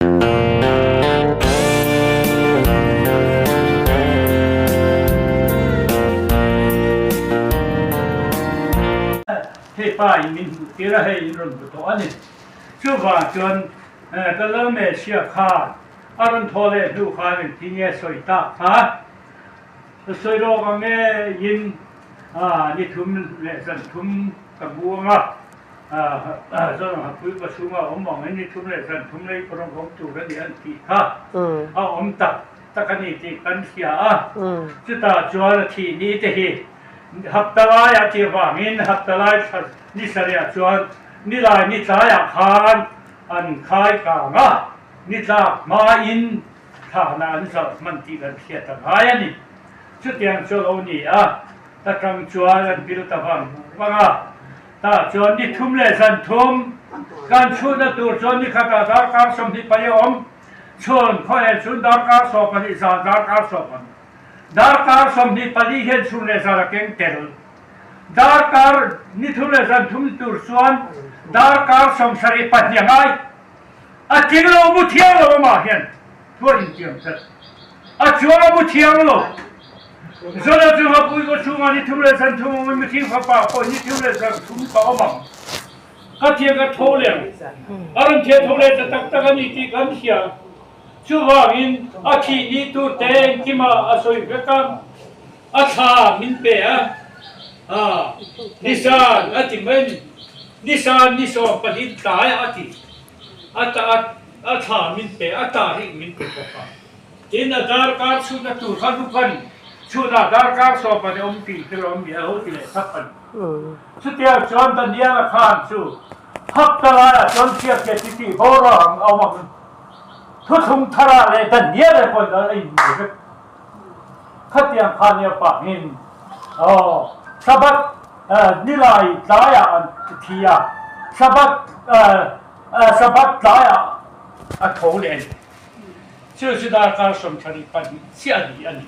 Hei pa in min hmuh tir a, hei in rawn hmu tawh a ni. Chuvang chuan ka Lalmehsia khan a rawn thaw leh hnu khan engtin nge sawi tak kha? Sawi lawk ang e in ni thum leh zan thum ka buang a. Zawng hapui ka chhunga awm ang in ni thum leh zan thum lei pawh rawng awm tur a ni an tih kha a awm tak tak a ni tih kan hria a. Chutah chuan a thih ni te hi hapta lai a tih vangin hapta lai thla ni sarih chuan nilai ni tlaiah khan an khai kang a, ni tlak hmain thlahna an zalh hman tih kan hriat a ngai a ni. Chutiang chu a lo ni a, ta tang chuan an pil ta vang vang a. Tah chuan ni thum leh zan thum kan chhutna tur chuan ni khatah darkar 24 a awm. Chhun khawhel chhun darkar 12 zan darkar 10. Darkar 24 hian chhun leh zan a keng tel. Darkar ni thum leh zan thum tur chuan darkar 74 a ngai. A tling lo mu thiang lo amah hian thu a intiam tlat. A chuang a mu thiang lo. Zona chu hapui ka chhungah ni thum leh zan thum awmin mihring fapa pawh ni thum leh zan thum ka awm ang. Ka thian ka tho leh ang. A rawn thian tho leh ta tak tak a ni tih kan hria. Chuvangin a thih ni tur te engkima a sawi vek a, a thla min pe a, a Nisan a ti mai a ni. Nisan ni 14 tlai a ti. A ta a thla min pe, a ta hi min pe bawk a. Tin, a darkar chhutna tur kha lukan chhutah darkar 10 a awm tih te lawm mi a lo ti leh thlap a ni. Chutiang chuan Daniel-a khan chu hapta laiah chuan hriatfiah chi tih bawr ang a awm ang. Thuthlung tharah leh Daniel-a pawhin a inhmu vek. Khatiang khan nia pangin aw Sabbath nilai tlaiah an thi a, Sabbath Sabbath tlaiah a tho leh a ni. Chu chu darkar 32 chiah a ni a ni.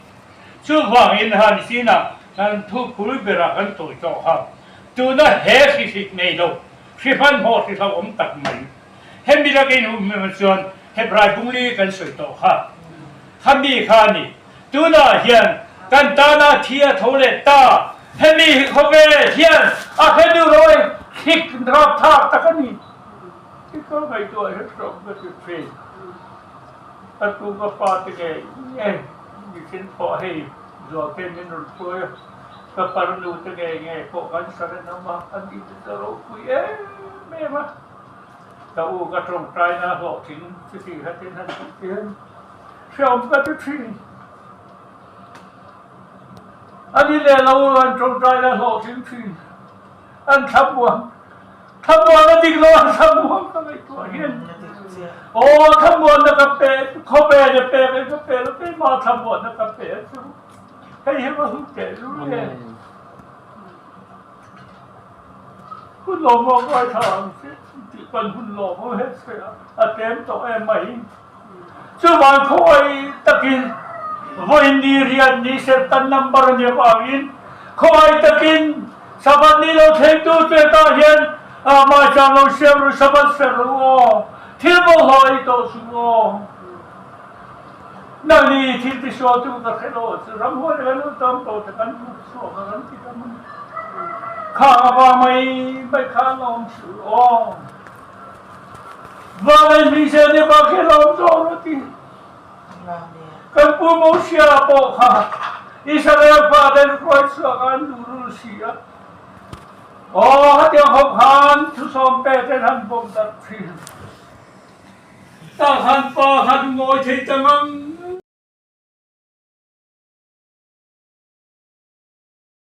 Chuvangin han zinah kan thu phul berah kan tawi tawh kha tuna he hrihrik nei lo, hri hmanhmawh hri hlauhawm tak mai. Hemi lakin um chuan Hebrai bungli kan sawi tawh kha. Khami kha a ni. Tunah hian kan tana thi a tho leh ta. Hemi hi khawvel hian a hre duh lo e, hrik rapthlak tak a ni. I ka ngaihtuah hi hrawk ka ti thin. Ka tu ka pa te ngei ngei mihring pawh hei zualte min rawn hruai a, ka parnu te ngei ngei pawh kan sarin awm a, an tih te chu a ropui em em a. Ka u ka tawngtaina hlawhtling chuti khatin han tih hian hreawm ka ti thin. A ni leh lo an tawngtaina hlawhtling thin. An thlamuan thlamuan a dik lo an thlamuan ka ngaihtuah hian aw thlamuanna ka pe khawvel a pek in ka pe lo keimah thlamuanna ka pe a chu hei hi va hlu teh lul e. Hun lawm awm ai tha ang che tih pawn hun lawm awm het che a, a tlem tawh em mai. Chuvang khawi takin vawiin ni rian ni sertan number a nih avangin khawi takin Sabbath ni lo thlengtu che tah hian mahchang lo siam ru Sabbath ser ru aw, thil bawlhhlawh ei tawh suh aw. Nangni thil tisual chu ka hre lo chu ramhuai leh kan tam tawh te kan hmuh chhuak a kan ti ta mai. Khang a va mai mai kha an awm chu aw. Vanlei hming zel nia bak hi a awm zawk lo ti. Kan pu Mosia pawh kha Israel fa ten hruai chhuak a an duh rul si a. Aw hetiang ho khan thusawm pe ten han bawm darh thin. Tah khan pa kha chu ngawi thei ta ngang